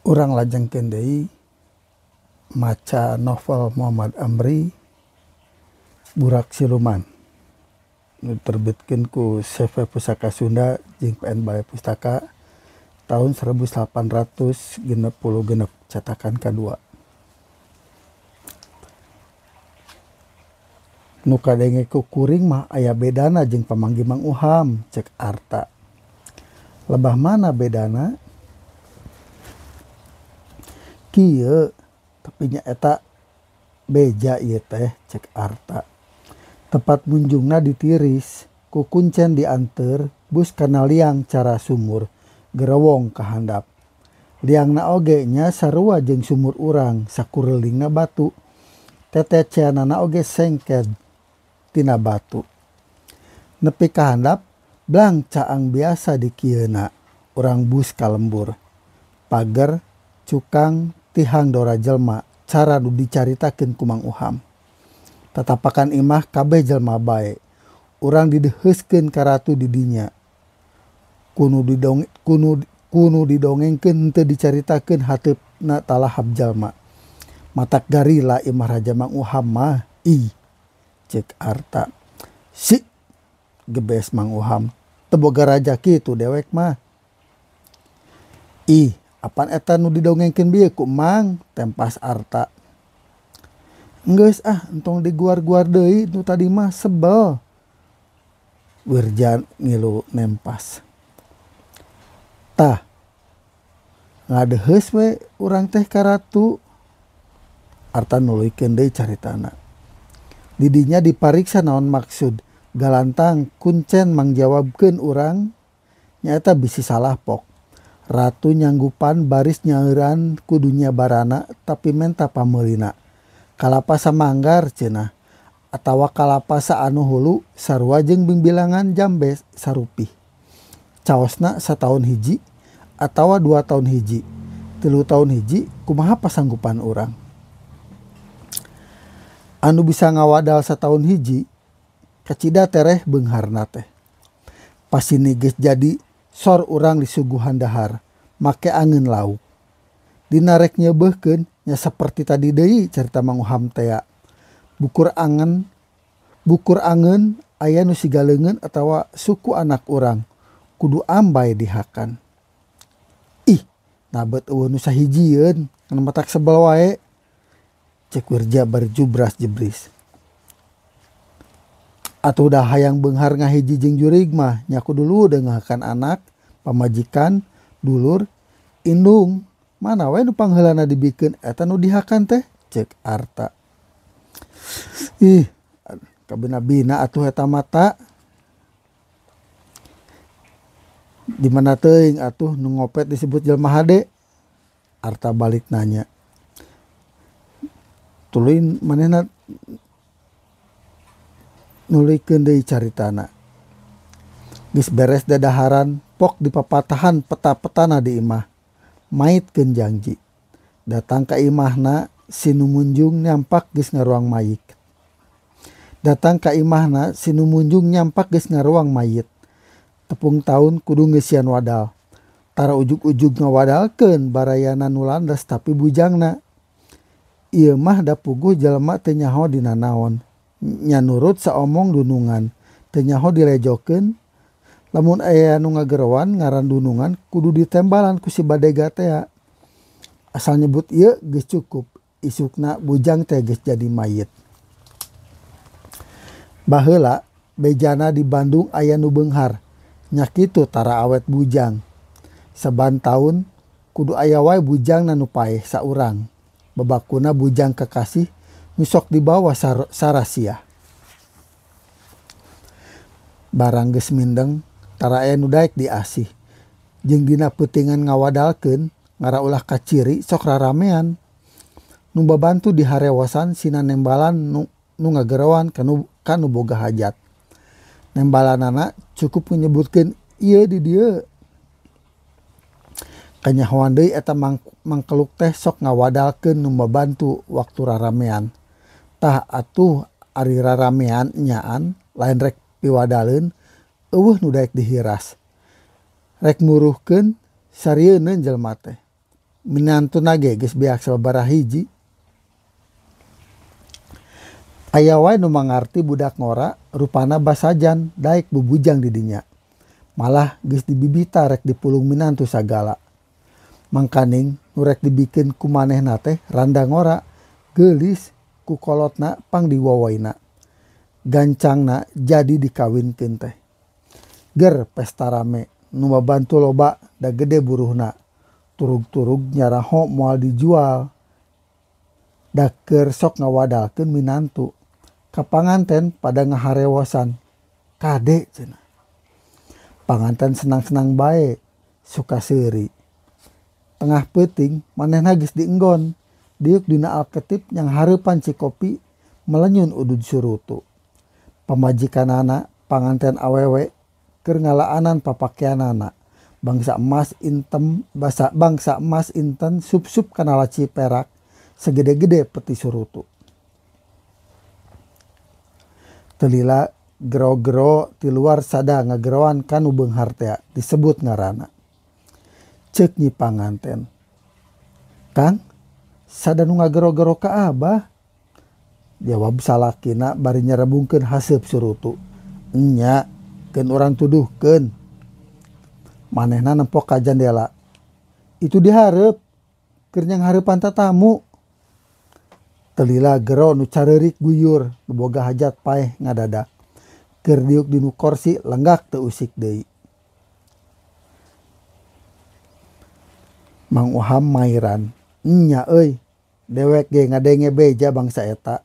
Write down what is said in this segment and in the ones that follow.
Urang lajengkeun deui maca novel Muhammad Amri Burak Siluman nu diterbitkeun ku CV Pusaka Sunda jeung PN Balai Pustaka tahun 1866 cetakan kadua. Nu kadenge ku kuring mah aya bedana jeung pamanggih Mang Uham cek Arta. Lebah mana bedana? Kieu tapi nya eta beja ieu teh cek Arta. Tempat munjungna ditiris, ku kuncen dianteur, bus kana liang cara sumur, gerewong ka handap. Liangna oge nya sarua jeung sumur urang, sakurelingna batu. Teteceanana oge sengked tina batu. Nepi ka handap, blang caang biasa dikieuna, urang bus ka lembur. Pager, cukang, tihang dora jelma, cara nu dicaritakeun ku Mang Uham. Tatapakan imah kabeh jelma bae. Urang dideheuskeun ka ratu di dinya. Kunu didongengkeun henteu dicaritakeun hateupna talahap jalma. Matak garila imah Raja Mang Uham mah ih cek Arta. Si gebes Mang Uham teu boga raja kitu dewek mah. Ih apan eta nu didongengkeun bieu ku Mang tempas Arta. Enggeus ah entong diguar-guar deui nu tadi mah sebel. Wirja ngilu nempas. Tah ngadeheus we urang teh ka ratu. Arta nuluykeun deui caritana. Di dinya dipariksa naon maksud galantang kuncen mangjawabkeun urang nyaeta bisi salah pok. Ratu nyanggupan baris nyauran ku dunya barana tapi menta pameulina. Kalapa samanggar cenah atawa kalapa saanu hulu sarua jeung bingbilangan jambe sarupih. Caosna sataun hiji atawa 2 tahun hiji, 3 tahun hiji kumaha pasanggupan urang. Anu bisa ngawadal sataun hiji kacida tereh beungharna teh. Pasini geus jadi sor urang disuguhan dahar make angeun lauk. Dina rek nyeubeuhkeun nya saperti tadi deui carita Mang Uham tea. Bukur angeun aya nu siga leungeun atawa suku anak urang kudu ambay dihakan. Ih, nabeut eueuh nu sahijieun ngan matak sebel wae. Cek Wirja bari jubras jebris. Atuh dah hayang beunghar ngahiji jeung jurig mah nya kudu dengahakan anak, pamajikan, dulur, indung. Mana we nu pangheulana dibikeun eta nu dihakan teh cek Arta. Ih, kabina-bina atuh eta mata. Di mana teuing atuh nu ngopet disebut jelema hade? Arta balik nanya. Tuluy manehna nuluykeun deui caritana. Geus beres dadaharan, pok dipapatahan peta-petana di imah. Maitkeun jangji. Datang ka imahna si nu munjung nyampak geus ngaruang mayit. Datang ka imahna si nu munjung nyampak geus ngaruang mayit. Tepung taun kudu ngeusian wadal. Tara ujug-ujug ngawadalkeun barayana nu landas tapi bujangna. Ieu mah da puguh jelema teu nyaho dina naon. Nya nurut saomong dunungan, teu nyaho dilejokeun. Lamun aya nu ngagerowan ngaran dunungan kudu ditembalan ku si badega tea. Asal nyebut ieu geus cukup, isukna bujang teh geus jadi mayit. Baheula bejana di Bandung aya nu beunghar, nya kitu tara awet bujang. Saban taun kudu aya wae bujangna nu paeh saurang. Babakuna bujang kekasih nu sok dibawa sarasia. Barang geus mindeng tara aya nu daek diasih. Jeung dina peutingan ngawadalkeun ngara ulah kaciri sok raramean. Nu babantu diharewasan sina nembalan nu ngagerowan ka nu boga hajat. Nembalanana cukup menyebutkeun ieu di dieu. Kanyahoan deui eta mangkeluk teh sok ngawadalkeun nu babantu waktu raramean. Tah atuh ari raramean nyaan lain rek piwadaleun eueuh nu daek dihiras. Rek muruhkeun sarieun jelema teh. Minantuna ge geus beak sababaraha hiji. Aya wae nu mangarti budak ngora rupana basajan daek bubujang di dinya. Malah geus dibibita rek dipulung minantu sagala. Mangkaning nu rek dibikeun ku manehna teh randa ngora geulis ku kolotna pang diwawaina. Gancangna jadi dikawinkeun teh. Ger pesta rame nu mabantu loba da gede buruhna. Turug-turug nyaraho moal dijual. Da keur sok ngawadalkeun minantu. Ka panganten pada ngaharewosan. Kade cenah. Panganten senang-senang bae, suka seuri. Tengah peuting manehna geus dienggon, diuk dina alketip yang hareupan cikopi melenyun udud surutu. Pamajikanana panganten awewe keur ngalaanan papakeanana. Bangsa emas intem basa bangsa emas inten sup-sup kana laci perak segede-gede peti surutu. Telila gero-gero ti luar sada ngageroan kanu beunghar tea disebut ngaranna. Ceuk nyi panganten. Kang, sada nu ngagero-gero ka abah? Jawab salakina bari nyarebungkeun haseup surutu. Enya, keun urang tuduhkeun. Manehna nempok ka jandela. Itu dihareup, keur nyanghareupan tatamu. Telila gero nu careurik guyur, nu boga hajat paeh ngadadak. Keur diuk dinu korsi lenggak teu usik deui. Mang Uham mairan, nya euy, dewek ge ngadenge beja bangsa eta,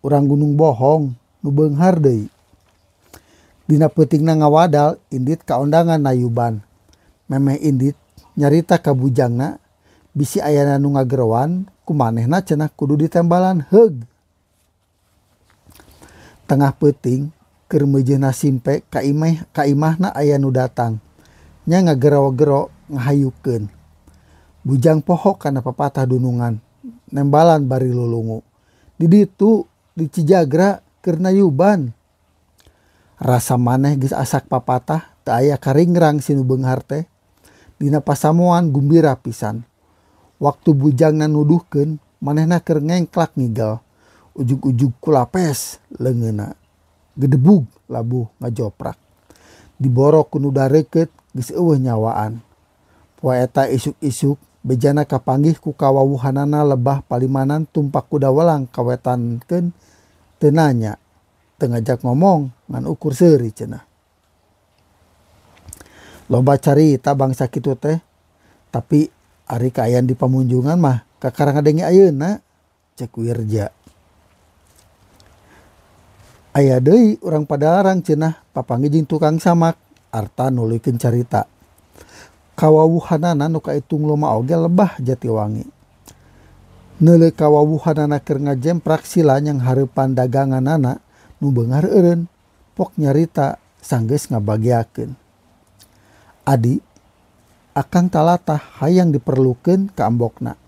urang gunung bohong, nu beunghar deui. Dina peutingna ngawadal indit kaondangan nayuban. Memeh indit nyarita ka bujangna bisi ayana nu ngageroan ku manehna cenah kudu ditembalan heug. Tengah peuting keur meujeuna simpe ka imah ka imahna aya nu datang. Nya ngagero-gero ngahayukeun. Bujang poho kana papatah dunungan, nembalan bari lulungu. Di ditu di Cijagra keur nayuban. Rasa maneh geus asak papatah teu aya karingrang si nu beunghar teh. Dina pasamuan gumbira pisan. Waktu bujangna nuduhkeun, manehna keur ngengklak ngigel. Ujug-ujug kulapes leungeunna. Gedebug labuh ngajoprak. Diboro ku nu dareukeut geus eueuh nyawaan. Poe eta isuk-isuk bejana kapanggih ku kawawuhanana lebah palimanan tumpak kuda welang kawetankeun teu nanya, teu ngajak ngomong ngan ukur seuri cenah. Loba carita bangsa kitu teh, tapi ari kaayaan di pamunjungan mah kakara ngadenge ayeuna cek Wirja. Aya deui urang Padalarang cenah papanggih jeung tukang samak, Arta nuluykeun carita. Kawawuhanana nu kaitung loma oge lebah Jatiwangi. Neuleuh kawawuhanana keur ngajemprak sila nyanghareupan daganganana nu beunghar eureun, pok nyarita sanggeus ngabagiakeun. Adi, akang talatah hayang diperlukeun ka ambokna.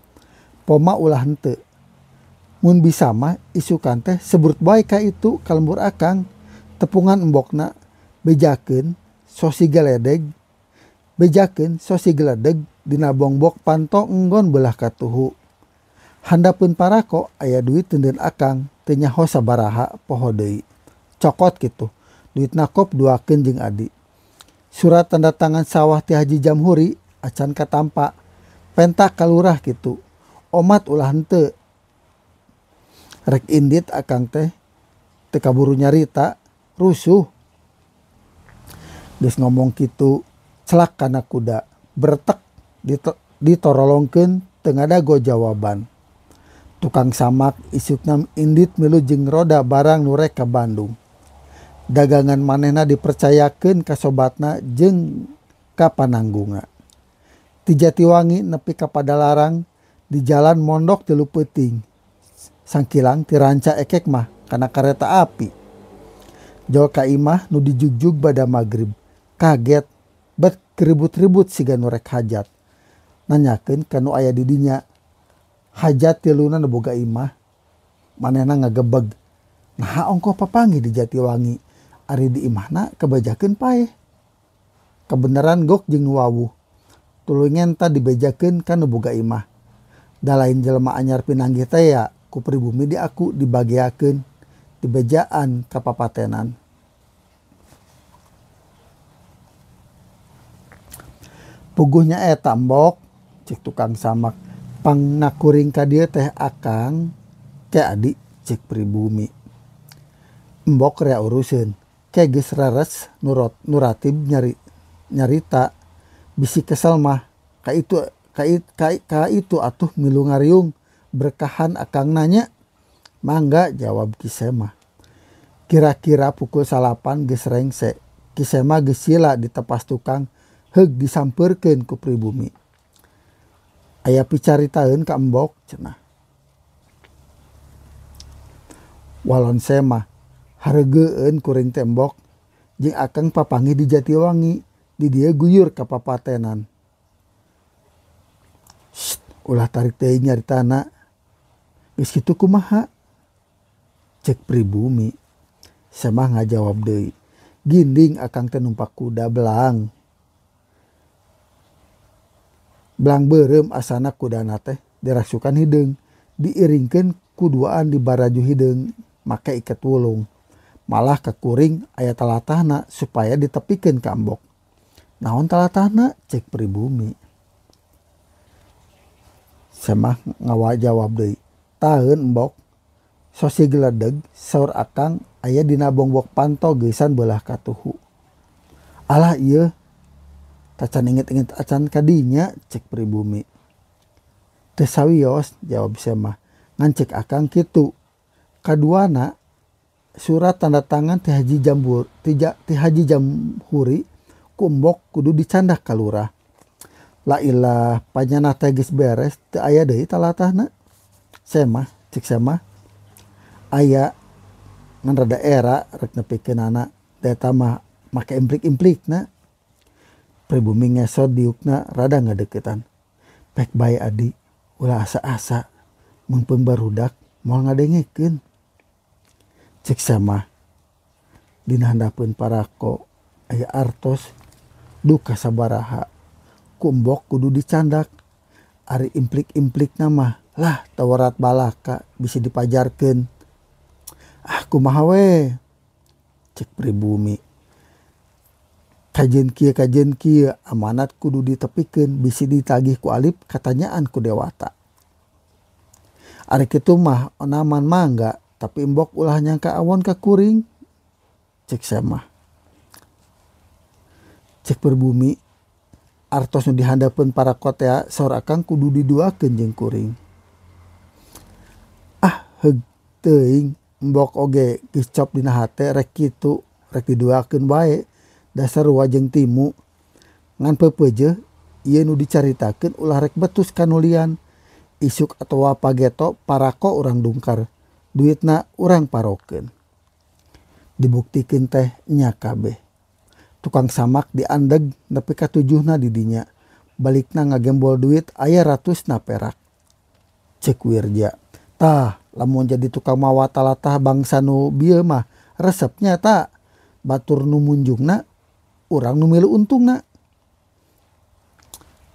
Poma ulah henteu. Mun bisa mah isukan teh sebrut bae ka itu ka lembur akang, tepungan embokna bejakeun sosi geledeg. Bejakeun sosi geledeg dina bongbok panto enggon belah katuhu. Handapeun parako aya duit teundeun akang teu nyaho sabaraha poho deui. Cokot kitu. Duitna kop duakeun jeung adi. Surat tanda tangan sawah ti Haji Jamhuri acan katampa. Pentak kalurah kitu. Omat ulah henteu. Rek indit akang teh teu kaburu nyarita rusuh. Geus ngomong kitu celak kana kuda, bertek ditorolongkeun teu ngadago jawaban. Tukang samak isukna indit milu jeung roda barang nu rek ka Bandung. Dagangan manehna dipercayakeun ka sobatna jeung ka pananggunga. Ti Jatiwangi nepi ka Padalarang di jalan mondok tilu peuting. Sangkilang ti ranca ekek mah kana kareta api. Jol ka imah nu dijugjug bada magrib. Kaget bet keribut-ribut siga nu rek hajat. Nanyakeun ka nu aya di dinya. Hajat tiluna nu boga imah. Manehna ngagebeg. Naha ongkoh papanggih di Jatiwangi. Ari di imahna kebajakeun paeh. Kebenaran gok jeung nu wawuh. Tuluy ngenta dibejakeun ka nu boga imah. Da lain jelema anyar pinanggih teh ya ku pribumi diaku dibageakeun dibejaan ka papatenan. Puguhnya eta mbok cek tukang samak pangnakuring ka dieu teh akang ke adi cek pribumi. Mbok rea uruseun ke geus reres nurot nuratib nyari nyarita bisi kesel mah ka itu ka itu atuh milu ngariung berkahan akang nanya mangga jawab Ki Semah. Kira-kira pukul 9 geus rengse Ki Semah geus sila ditepas tukang heug disampeurkeun ku pribumi. Aya picaritaeun ka embok cenah. Walon Semah hareugeueun kuring teh embok jeung akang papanggih di Jatiwangi di dieu guyur ka papatenan. Shh, ulah tarik teuing nyaritana. Geus kitu kumaha? Cek pribumi. Semah ngajawab deui. Ginding akang teh numpak kuda belang. Belang beureum asana kudana teh dirasukan hideung, diiringkeun ku duaan di baraju hideung make iket wulung. Malah ka kuring aya talatahna supaya ditepikeun ka embok. Naon talatahna? Cek pribumi. Semah ngawajawab deui. Taheun embok sosi geledeg saur akang aya dina bongbok panto geusan beulah katuhu. Alah ieu tacan inget-inget acan kadinya cek pribumi. Teu sawios jawab Semah ngan cek akang kitu. Kaduana surat tanda tangan ti Haji Jambur ti Haji Jamhuri ku embok kudu dicandak ka lurah. La ilah panyanah teh geus beres teu aya deui talatahna. Semah cek Semah aya ngan rada era rek nepikeunana da eta mah make implik-implikna. Pribumi ngesot diukna rada ngadeukeutan. Pek bae adi ulah asa-asa meungpeung barudak moal ngadengekeun. Cek Semah dina handapeun parako aya artos duka sabaraha ku embok kudu dicandak. Ari implik-implikna mah lah tawarat balaka bisa dipajarkeun. Ah kumaha we cek pribumi. Kajen kieu amanat kudu ditepikeun bisi ditagih ku alip katanyaan ku dewata. Ari kitu mah onaman mangga tapi embok ulah nyangka awon ka kuring cek Semah. Cek pribumi artos nu dihandapeun parako teh saur akang kudu diduakeun jeung kuring. Ah heug teuing embok oge geus cop dina hate rek kitu rek diduakeun bae. Dasar wajeng timu ngan peupeujeuh ieu nu dicaritakeun ulah rek betus kanulian isuk atawa pageto parako urang dungkar duitna urang parokeun. Dibuktikeun teh nya kabeh. Tukang samak diandeg nepi ka tujuhna di dinya balikna ngagembol duit aya ratusna perak. Cek Wirja tah lamun jadi tukang mawa talatah bangsa nu bieu mah resepnya ta batur nu munjungna urang nu milu untungna.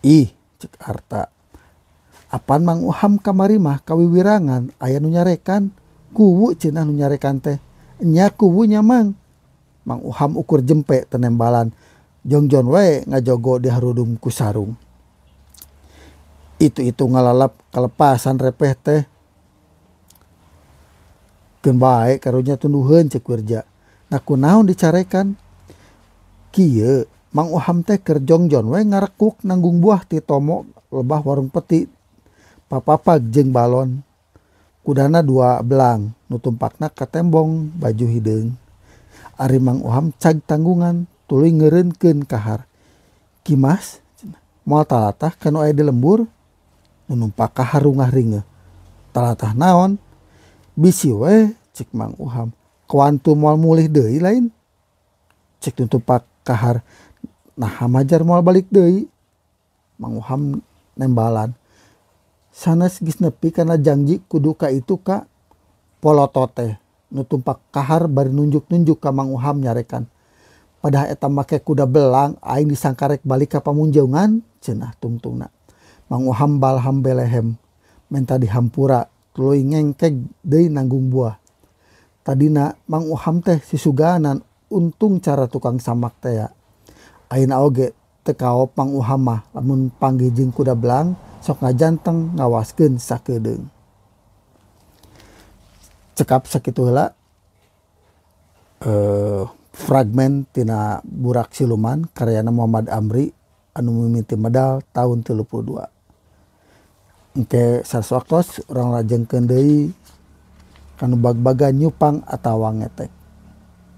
Ih cek Arta apan Mang Uham kamari mah kawiwirangan aya nu nyarekan kuwu cenah nu nyarekan teh nya kuwu nya Mang. Mang Uham ukur jempe tenembalan jongjon we ngajogo di harudum ku sarung. Itu-itu ngalalap kalepasan repeh teh. Keun bae karunya tunduheun cek Wirja. Nah kunaon dicarekan? Kieu Mang Uham teh keur jongjon we ngarekuk nanggung buah ti tomo lebah warung peti papapag jeung balon. Kudana dua belang nu tumpakna ka tembong baju hideung. Ari Mang Uham cag tanggungan tuluy ngeureunkeun kahar. Kimas moal talatah kanu aya di lembur nu numpak kahar rungah ringeuh. Talatah naon? Bisi we cek Mang Uham. Kawantu moal mulih deui lain? Cek nu tumpak kahar. Nah majar moal balik deui. Mang Uham nembalan. Sanes geus nepi kana janji kudu ka itu ka poloto teh. Nu tumpak kahar bari nunjuk-nunjuk ka Mang Uham nyarekan. Padahal eta make kuda belang aing disangka rek balik ka pamunjungan cenah tungtungna. Mang Uham balham belehem. Menta dihampura tuluy ngengkeg deui nanggung buah. Tadina Mang Uham teh sisuganan untung cara tukang samak tea. Ayeuna oge teu kaop Mang Uham mah lamun panggih jeung kuda belang sok ngajanteng ngawaskeun sakedeung. Cekap sakitu heula fragmen tina Burak Siluman karyana Muhammad Amri anu mimiti medal tahun 32. Engke saswaktos urang lajengkeun deui kanu bag-bagan nyupang atawa ngetek.